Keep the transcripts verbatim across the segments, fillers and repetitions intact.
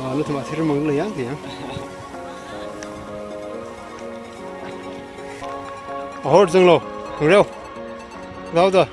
Ah, nathum athishurmang lei yang, yang. Ahor zanglo, kangreo. Louda.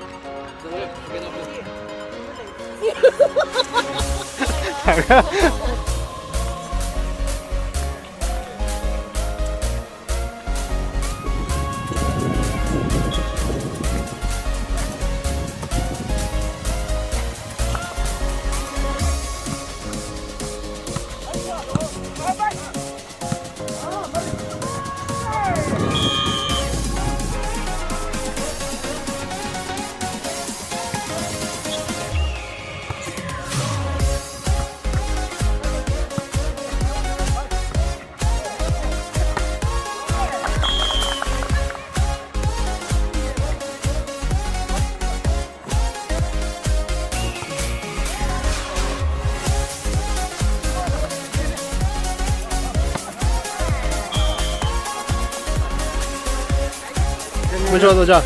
Machot, machot.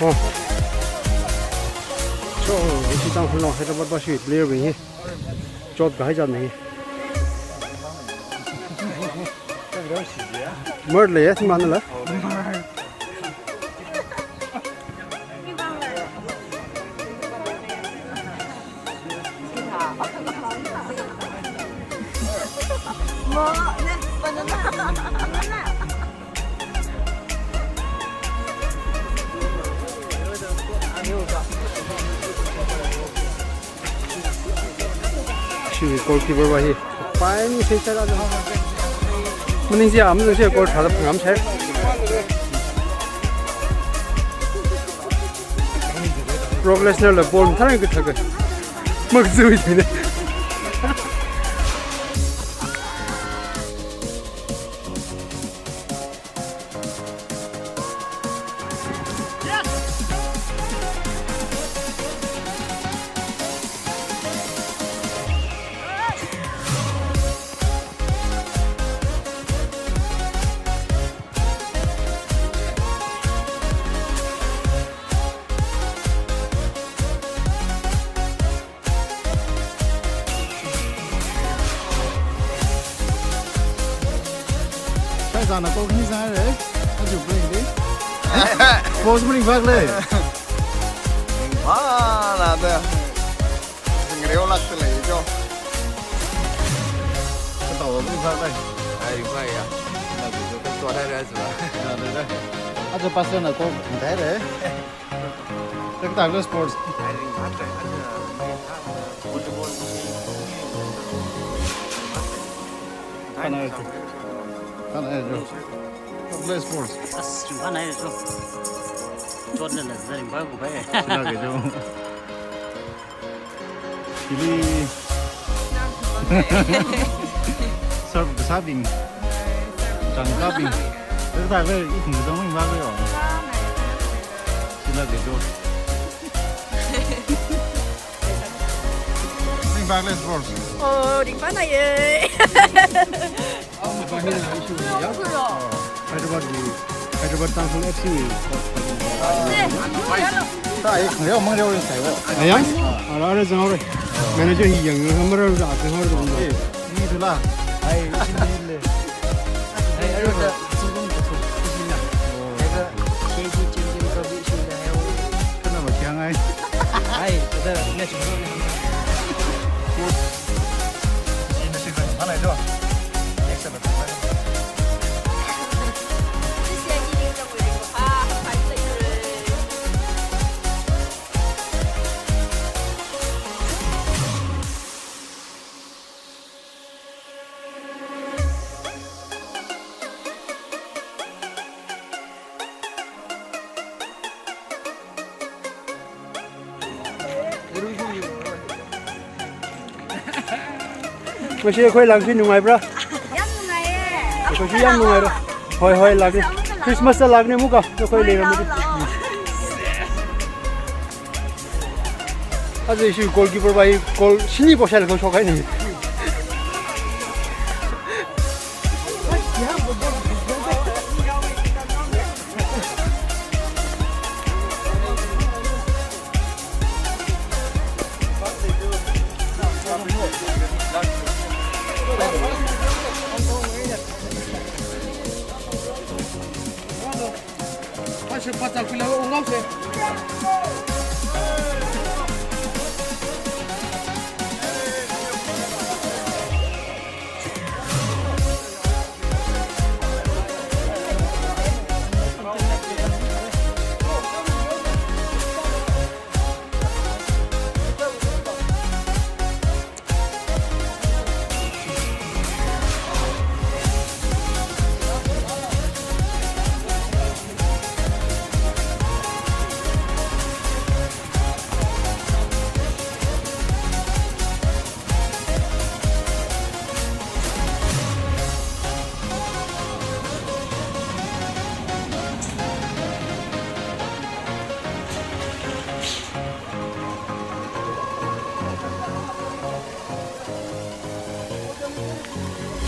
Oh. So, ishi Tangkhul Hyderabad bashi player bing hi. Chot kahai jat nahi. Mer le, thimang la. Shi goalkeeper va hi. Pai mi sei sai la. Maning sia, maning sia goal thāda phangam sai. Brock Lesnar la ball tharang ka thaka. Mak zui ne. Sai zana kok ni zana re. Aju play ni. Pose muni bak le. Mana da. Ngreo lak le jo. Kata muni bak le. Ai, bai ya. Na jo kan tua da da. Aja pastor na kok ni re. Tektak le sports. Khana jo. Khana jo. Tektak le sports. As, khana jo. Chot le le, zaring ba ku ba. Sila ke jo. Chili. Serve kasābing. Chang kasābing. Tektak le, i thung zang ming ba ko yo. Sila ke jo. Ring bak le sports. Oh, ring bak na ye. Hyderabad ni, Hyderabad Tangkhul F C ni. Sa ai, khayao mang reo ring sai wo. Ayang? Ara ara zang re. Manager hi yang, kamera za zang re. Ni tu la. Ai, ni le. Ai, ai, da, sungkung da sung, sungkung da. Ai, da, sungkung da sung. Kana ma kya ngai? Ai, da, da, ne sungkung da. Sina sina mana itu? Next apa? ꯃꯁꯤ ꯑꯩꯈꯣꯏ ꯂꯥꯛꯄꯁꯤ ꯅꯨꯡꯉꯥꯏꯕ꯭ꯔꯥ? ꯌꯥꯝ ꯅꯨꯡꯉꯥꯏꯌꯦ꯫ ꯑꯩꯈꯣꯏꯁꯨ ꯌꯥꯝ ꯅꯨꯡꯉꯥꯏꯔꯦ꯫ ꯍꯣꯏ, ꯍꯣꯏ, ꯂꯥꯛꯀꯦ꯫ ꯈ꯭ꯔꯤꯁꯃꯥꯁꯇ ꯂꯥꯛꯀꯅꯤ ꯑꯃꯨꯛꯀ, ꯅꯈꯣꯏ ꯍꯣꯏ, ꯂꯩꯔꯝꯃꯗꯤ꯫ ꯂꯥꯛꯑꯣ, ꯂꯥꯛꯑꯣ꯫ Aja ishi goalkeeper va hi goal shini pokshai laga shokhaina. Unghaose.